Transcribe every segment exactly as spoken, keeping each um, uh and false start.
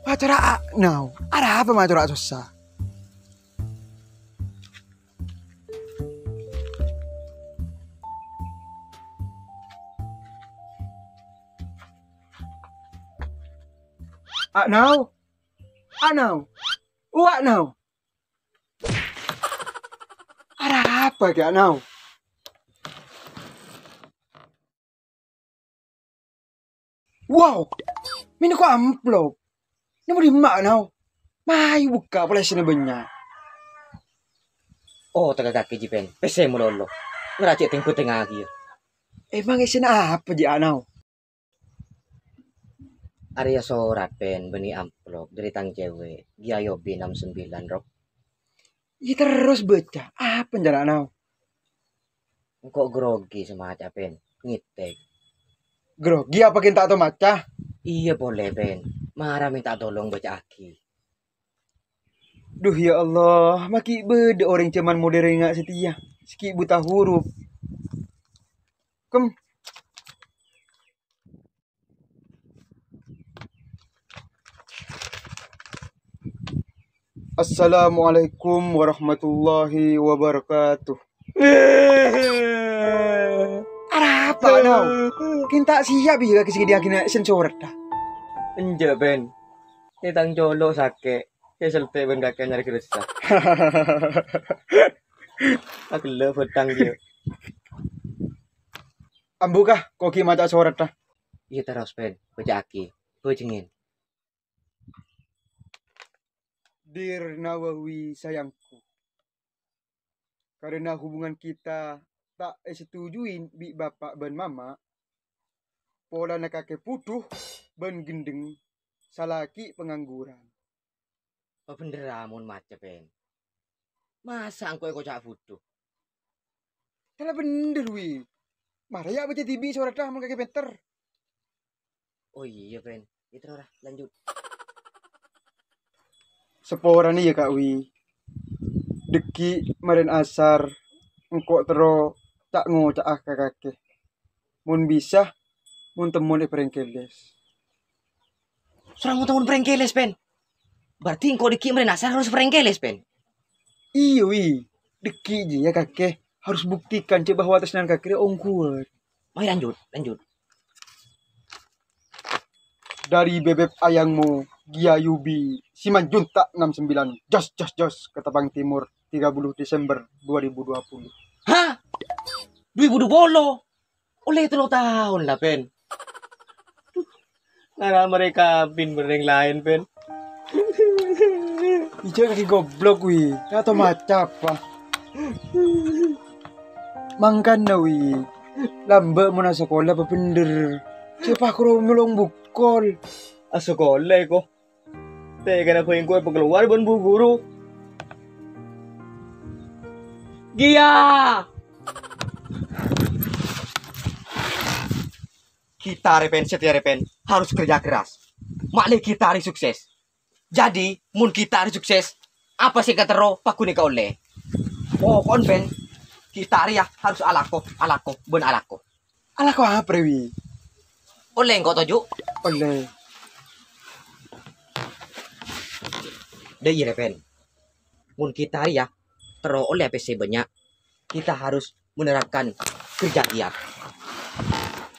Matora' A'nau. Arapa matora' sossa? A'nau. A'nau. Uwa' A'nau. Arapa kè A'nau? Wow, mènangka amplop. Nèmo dimma A'nau? Mayu bukka' polè èssèna bânnya'. Oh, teka kaki jipen. Pèssè malolo. Ngeraci teng-, tengngaghi ya. Emang èssèna apa jiyâ A'nau? Arèya sorat, Pen, bânnè amplop dhâri tang cèwè', Gia Yobi enam sembilan, Rok. Iyâ, terros bâca. Apa jiyâ A'nau? Engko' grogi sè maca, Pen. Ngètèk. Grogi apa ghi' ta' tao maca? Iyâ polè, Pen. Mara mènta tolong bâca'aghi. Duh, ya Allah, ma' ghi' bâdâ orèng jhâman modern nga' satèya, sè ghi' buta huruf. Kem. Assalamualaikum warahmatullahi wabarakatuh. Arapa, Nau? Ghi' ta' siap, iyâ, ka sè ghi' dhiyaghina sèn sorat, ta? Enjâ', Pen. È tang colo' sakè', kè sèltè' bân kakè nyarè keressa. Agella' bhâthang, iyâ. Ambu, Ka, ko' ghi' maca sorat, ta? Iyâ, terros, Pen. Bâca'aghi. Bhâjhengngèn. Dear Nawawi sayangku, karena hubungan kita ta' èsetujuin bi' bapa' bân mama, polana kakè budhu bân ghendheng, salaghi pengangguran. Pabhendherra mon maca, Pen. Masa' engko' èkoca' budhu? Sala bhendher, Wi. Mara, yâ, bâca dhibi' soratta mon kakè pènter. Oh iyâ, Pen. Iyâ, terro, ra, lanjut. Saporana, yâ, Ka', Wi. Dâggi' marèn asar, engko' terro ta' ngoca'a ka kakè. Mon bisa, mon temmon è Prengkeles. Soro mon temmon Prengkeles, Pen. Berarti engko' dâggi' marèn asar harus Prengkeles, Pen. Iyâ, Wi. Dâggi' jiyâ kakè harus buktikan jâ' bahwa atesnan kakè rè ongguwân. Mayu lanjut, lanjut. Dari bebek ayangmu, Gia Yubi, Simanjuntak enam sembilan, jos, jos, jos, Ketapang Timur, tiga puluh Desember dua ribu dua puluh. Hah? Dua ribu dua puluh? Ollè tello taon la, Pen. Ngara marè kabin bân orèng laèn, Pen. Ijâ kakè goblok, Wi. Ta' tao maca apa. Mangkana, Wi. Lambâ' mon asakola pabhendher. Jhâ' pakoro nyolong bukkol. Asakola, ko. Tèkana bhâi engko' èpakalowar bân bu guru. Gia! Kita rè, Pen, satèya rè, Pen, harus kerja keras. Ma'lè kita rè sukses. Jadi, mon kita rè sukses, apa sè èkaterro paggun èkaollè. Poko'en, Pen, kita rèya harus alako, alako, bân alako. Alako apa rè, Wi? Ollè engko' toju'? Ollè. Dâ' iyâ rè, Pen. Mon kita rèya terro ollè pèssè bânnya', kita harus menerapkan kerja giat,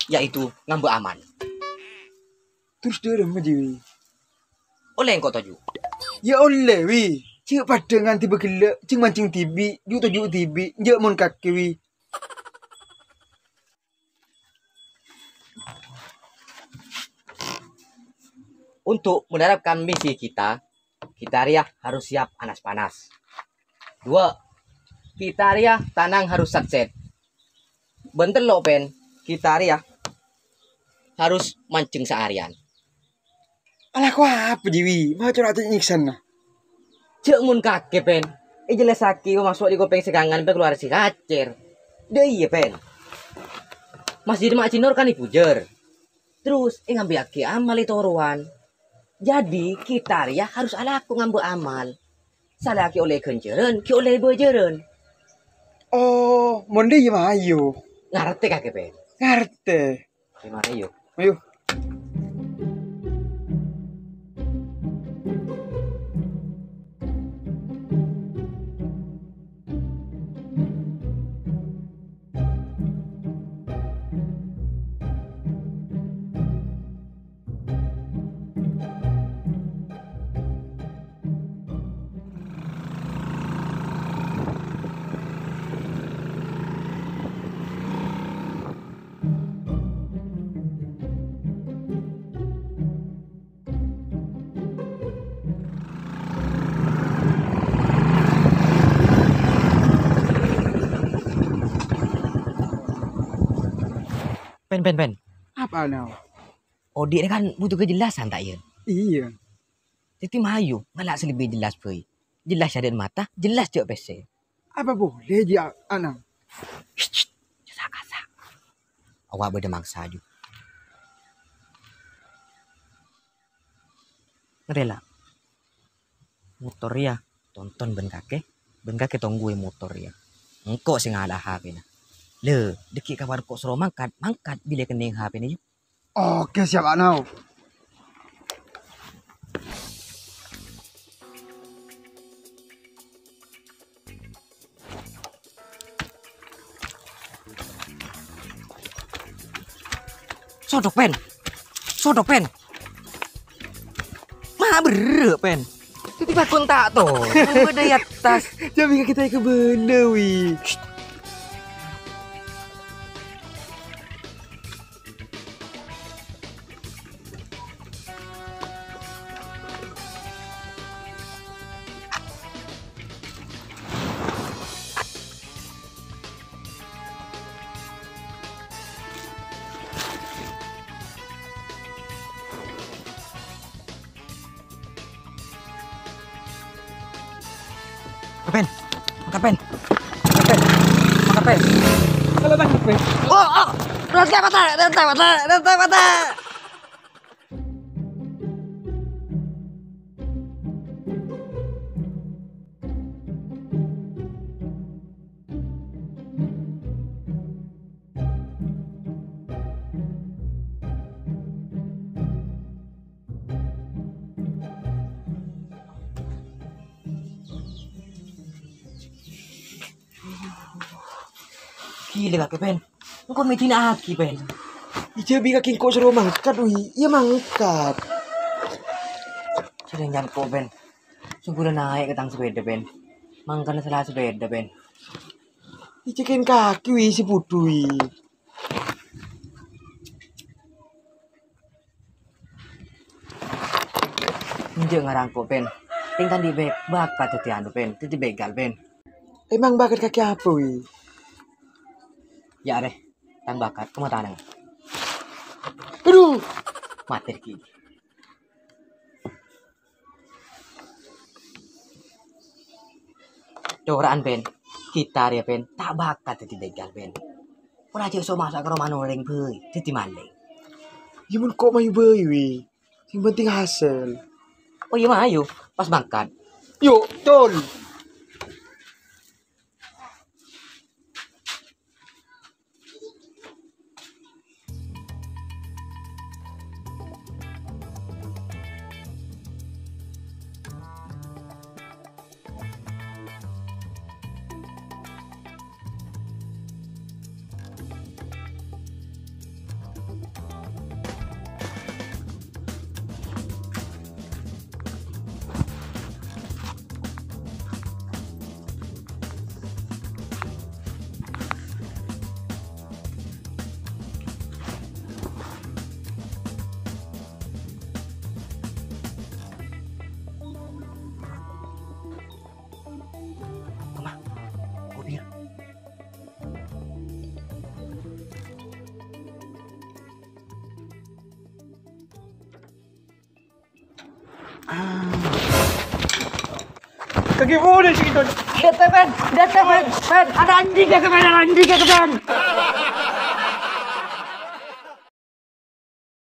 yaitu ngambâ' amal. Terros dâ' remma jiyâ, Wi? Ollè engko' toju'? Yâ ollè, Wi. Jhâ' padâ ngandhi bâghellâ', jhâng-manjhâng dhibi', ju'-toju' dhibi', enjâ' mon kakè, Wi. Untuk menerapkan misi kita, kita rèya harus siap anas-panas. Dua, kita rèya tanang harus sat-sèt. Bân tello', Pen, kita rèya harus manjheng saarèyan. Alako apa jiyâ, Wi? Ma' cora' nyèksana. Jhâ' mon kakè, Pen. Èjellassaghi pamaso' è kopèng sè kangan, Pen, kalowar sè kacèr. Dâ' iyâ, Pen. Masjid Ma' Jinor kan èbujâr. Terros, èngambi'aghi amal è torowan. Jadi, kita rèya harus alako ngambâ' amal. Salaghi ollè ghânjhârân, ghi' ollè bâjârân. Oh, mon dâ' iyâ mayu. Ngartè kakè, Pen? Ngartè. Gimana, yuk? Ayo. Pen, Pen. Apa, Nao? Odi' ini kan butuh kejelasan, ta' iyâ? Iyâ. Dhâddhi mayu, ngala' sè lebbi jelas, bhâi. Jelas jhâ' dâ' mata, jelas jhâ' pèssè. Apa boleh, Ji, a-, Anang? Shh, shh, sa-, sa-. Awak bâdâ mangsa, Ju. Ngarè, la. Motor rèya tonton bân kakè, bân kakè tonggu è motor rèya. Engko' sè ngala' H P-na. Lè, dhâggi' kawan engko' soro mangkat, mangkat bilâ kennèng H P-na, yâ. Oke, siap, Anao. Sodok, Pen. Sodok, Pen. Ma berre', Pen. Dhâddhi pakon ta' to. Kan bâdâ è attas. Jhâ' bingka kita ke bâlâ, wi. Pen, angkat, Pen. Angkat, Pen. Angkat, Pen. Kalau angkat, Pen. Oh, oh. Rantai patah, rantai patah, rantai patah. Ghilâ kakè, Pen. Engko' mè' dina'aghi, Pen. Ijâ bi' kakè engko' soro mangkat, wi. Iyâ, mangkat. Jhâ' rèng engko', Pen. Songghuna naè' ka tang sepèda, Pen. Mangkana sala sepèda, Pen. Ijâ kèng kakè, wi, sè budhu, wi. Enjâ' ngarangko', Pen. Kèng ta' andi' bek-, bakat dhâddhi anu, Pen. Dhâddhi begal, Pen. Emang bakat kakè apa, wi? Yâ, arè. Tang bakat, kematanang. Aduh! Matè, Ki. Cora'an, Pen. Kita rèya, Pen, ta' bakat dhâddhi begal, Pen. Pon ajâ' so-maso' ka roma orèng bhâi, dhâddhi malèng. Yâ, mon ko' mayu bhâi, wi. Sing penting hasil. Oh iyâ, mayu. Pas mangkat. Yo, tol. Toma, kopi. Ah. Kakè boleh sih itu. Data, Pen. Data, Pen. Pen, ada anjing ya, Pen. Ada anjing ya, Pen.